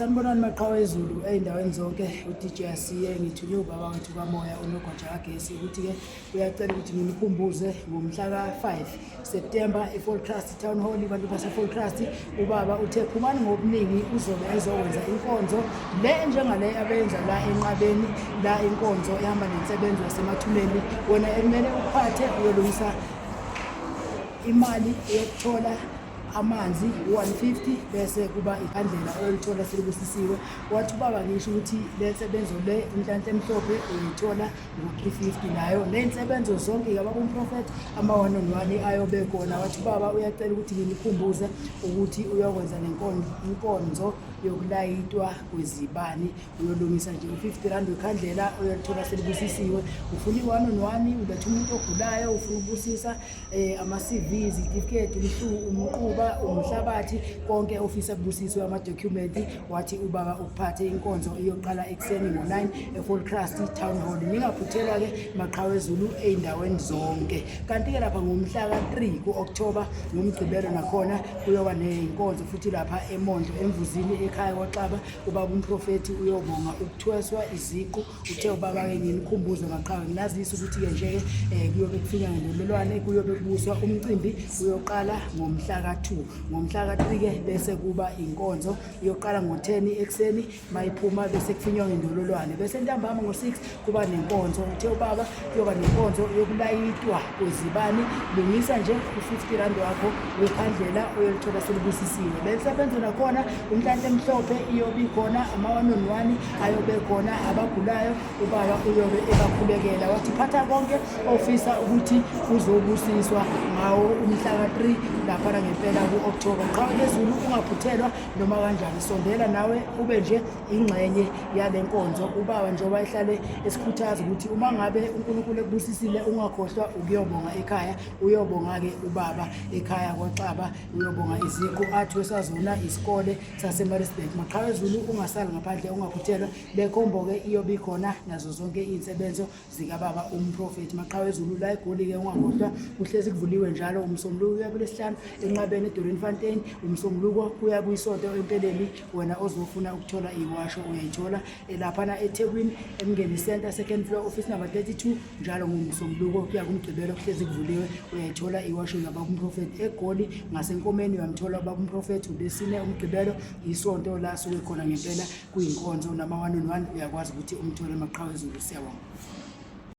Sanibonani maqhawe ezulu ey'ndaweni zonke, u-DJ Asiye ngithunywe ubaba wethu kamoya unogwaja kagesi ukuthi-ke uyacela ukuthi nginikhumbuze ngomhla ka-5 September e-Volksrust Town Hall, abantu base-Volksrust. Ubaba uthe phumani ngobuningi, uzobe ezokwenza inkonzo le njengale abeyenza la enqabeni, la inkonzo ehamba nensebenzo yasemathuneni. Wena ekumele uphathe uyolungisa imali yokuthola amanzi u-150 bese kuba ikhandlela oyolithola selibusisiwe. Wathi ubaba ngisho ukuthi le nsebenzo le inhlanhla emhlophe uyithola ngo-350 nayo ney'nsebenzo zonke yaba kumprofethi ama-one on one ayobe khona. Wathi ubaba uyacela ukuthi nginikhumbuze ukuthi uyokwenza nenkonzo yokulayitwa kwezibani, uyolungisa nje u-50 rand wekhandlela oyolithola selibusisiwe. Ufuna i-one on one, uletha umuntu ogulayo, ufuna ukubusisa ama-CV, izitifiketi, umquba, umhlabathi, konke ofisa kubusiswe amadokhumenti. Wathi ubaba ukuphathe inkonzo iyoqala ekuseni ngo-9 eVolksrust Town Hall. Ningaphuthelwa-ke maqhawe ezulu ey'ndaweni zonke. Kanti-ke lapha ngomhla ka-3 ku-Okthoba ngoMgqibelo nakhona kuyoba nenkonzo futhi lapha eMondlo eMvuzini ekhaya kwaXaba, ubaba umprofethi uyobonga ukuthweswa iziqu. Uthe ubaba-ke nginikhumbuze maqhawe, nginazise ukuthi-ke nje-ke kuyobe kufinywa ngendololwane, kuyobe kubuswa umcimbi uyoqala ngomhla ka-2, ngomhla ka-3-ke bese kuba inkonzo iyoqala ngo-10 ekuseni, mayiphuma bese kufinywa ngendololwane, bese ntambama ngo-6 kuba nenkonzo. Uthe ubaba kuyoba nenkonzo yokulayitwa kwezibani. Lungisa nje u-50 rand wakho wekhandlela oyolithola selibusisiwe. Le nsebenzo nakhona inhlanhla emhlophe iyobe ikhona, ama-one on one ayobe khona, abagulayo ubaba uyobe ebakhulekela. Wathi phatha konke ofisa ukuthi uzobusiswa ngawo umhla ka-3 laphana ngempela ku-Okthoba. Qhawe lezulu, ungaphuthelwa noma kanjani, sondela nawe ube nje ingxenye yale nkonzo. Ubaba njengoba ehlale esikhuthaza ukuthi uma ngabe uNkulunkulu ekubusisile ungakhohlwa ukuyobonga ekhaya. Uyobonga-ke ubaba ekhaya kwaXaba, uyobonga iziqu athi wesazona isikole saseMaritzburg. Maqhawe Zulu, ungasali ngaphandle, ungaphuthelwa. Le khombo-ke iyobe ikhona nazo zonke iy'nsebenzo zikababa umprofethi. Maqhawe Zulu, la eGoli-ke ungakhohlwa, kuhlezi kuvuliwe njalo uMsombuluko kuya kuLwesihlanu enqabeni eDorinfontein, uMsombuluko kuya kuyisonto empeleni. Wena ozofuna ukuthola iwasho uyayithola laphana eThekwini eMngeni Center, second floor, office number 32, njalo ngoMsombuluko kuya kuMgqibelo kuhlezi kuvuliwe, uyayithola iwasho yababa umprofethi. EGoli ngaseNkomeni uyamthola ubaba umprofethi uLwesine, uMgqibelo, isonto la suke khona ngempela kuyinkonzo nama-one on one uyakwazi ukuthi umthole. Maqhawe Zulu, siyabonga.